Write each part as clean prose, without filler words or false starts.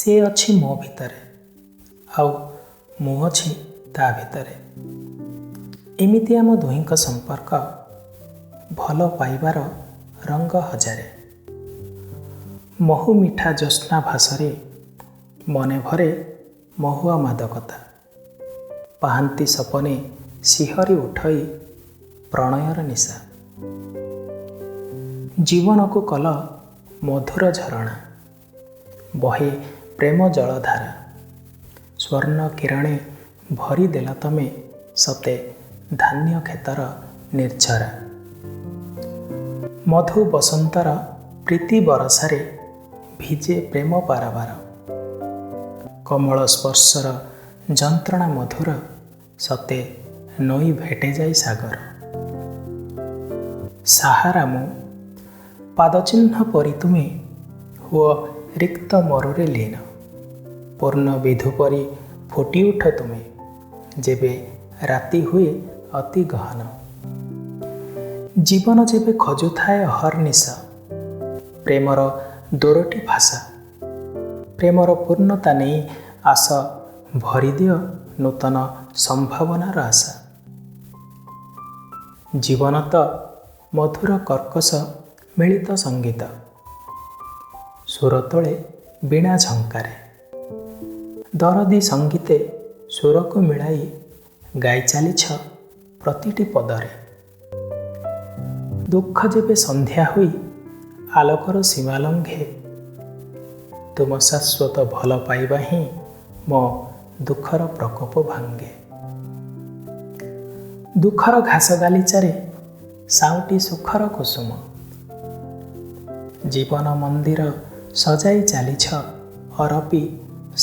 ସେ ଅଛି ମୋ ଭିତରେ ଆଉ ମୁଁ ଅଛି ତା ଭିତରେ। ଏମିତି ଆମ ଦୁହିଁଙ୍କ ସମ୍ପର୍କ, ଭଲ ପାଇବାର ରଙ୍ଗ ହଜାରେ। ମହୁ ମିଠା ଜ୍ୟୋତ୍ସ୍ନା ଭାସରେ ମନେ ଭରେ ମହୁଆ ମାଦକତା। ପାହାନ୍ତି ସପନେ ଶିହରି ଉଠଇ ପ୍ରଣୟର ନିଶା। ଜୀବନକୁ କଲ ମଧୁର ଝରଣା, ବହେ ପ୍ରେମ ଜଳଧାରା। ସ୍ୱର୍ଣ୍ଣ କିରଣେ ଭରିଦେଲ ତମେ ସତେ ଧାନ୍ୟ କ୍ଷେତର ନିର୍ଝରା। ମଧୁ ବସନ୍ତର ପ୍ରୀତି ବରଷାରେ ଭିଜେ ପ୍ରେମ ପାରାବାର। କମଳ ସ୍ପର୍ଶର ଯନ୍ତ୍ରଣା ମଧୁର ସତେ ନଈ ଭେଟେ ଯାଇ ସାଗର। ସାହାରା ମୁଁ ପାଦଚିହ୍ନ ପରି ତୁମେ ହୁଅ ରିକ୍ତ ମରୁରେ ଲୀନ। ପୂର୍ଣ୍ଣ ବିଧୁ ପରି ଫୁଟି ଉଠ ତୁମେ ଯେବେ ରାତି ହୁଏ ଅତି ଗହନ। ଜୀବନ ଯେବେ ଖୋଜୁଥାଏ ଅହର୍ନିଶ ପ୍ରେମର ଦୋରଟି ଭାଷା, ପ୍ରେମର ପୂର୍ଣ୍ଣତା ନେଇ ଆସ ଭରିଦିଅ ନୂତନ ସମ୍ଭାବନାର ଆଶା। ଜୀବନ ତ ମଧୁର କର୍କଶ ମିଳିତ ସଙ୍ଗୀତ, ସୁର ତୋଳେ ବୀଣା ଝଙ୍କାରେ। ଦରଦୀ ସଙ୍ଗୀତେ ସୁରକୁ ମିଳାଇ ଗାଇ ଚାଲିଛ ପ୍ରତିଟି ପଦରେ। ଦୁଃଖ ଯେବେ ସନ୍ଧ୍ୟା ହୋଇ ଆଲୋକର ସୀମା ଲଙ୍ଘେ, ତୁମ ଶାଶ୍ୱତ ଭଲ ପାଇବା ହିଁ ମୋ ଦୁଃଖର ପ୍ରକୋପ ଭାଙ୍ଗେ। ଦୁଃଖର ଘାସ ଗାଲିଚାରେ ସାଉଁଟି ସୁଖର କୁସୁମ, ଜୀବନ ମନ୍ଦିର ସଜାଇ ଚାଲିଛ ଅରପି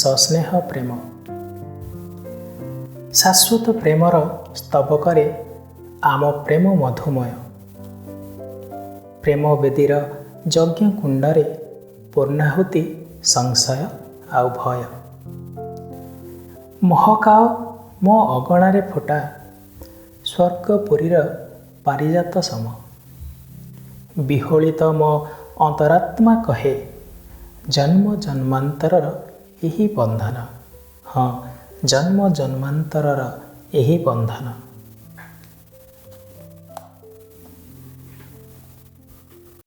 ସସ୍ନେହ ପ୍ରେମ। ଶାଶ୍ୱତ ପ୍ରେମର ସ୍ତବକରେ ଆମ ପ୍ରେମ ମଧୁମୟ। ପ୍ରେମ ବେଦୀର ଯଜ୍ଞ କୁଣ୍ଡରେ ପୂର୍ଣ୍ଣାହୁତି ସଂଶୟ ଆଉ ଭୟ। ମହକାଅ ମୋ ଅଗଣାରେ ଫୁଟା ସ୍ୱର୍ଗପୁରୀର ପାରିଜାତ ସମ। ବିହୋଳିତ ମୋ ଅନ୍ତରାତ୍ମା କହେ ଜନ୍ମ ଜନ୍ମାନ୍ତରର ଏହି ବନ୍ଧନ। ହଁ, ଜନ୍ମ ଜନ୍ମାନ୍ତରର ଏହି ବନ୍ଧନ।